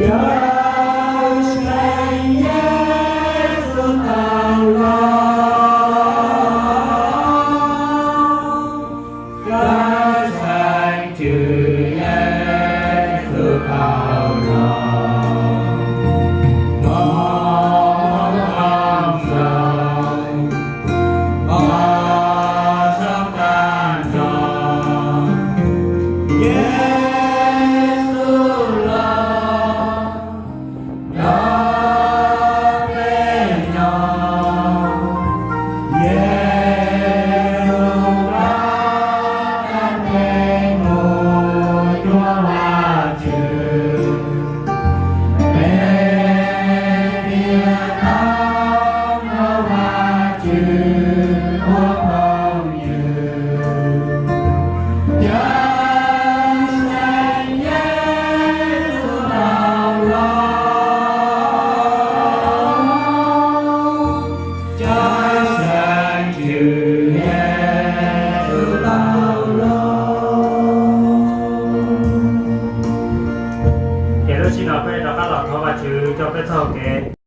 Cawm seej Yexus tau los, cawm seej Tswv Yexus tau los, mog mog zoo, mog zoo tag nrho, Yexus los. Nrog peb nyob, Yexus nrog peb mus cuag Vajtswv. Peb thiaj tau nrog Vajtswv ua phooj ywg. Cawm seej Yexus tau los, cawm seej Tswv Yexus tau los. Ces lub sij no peb rov qab los thov Vajtswv coj peb txoj hau kev.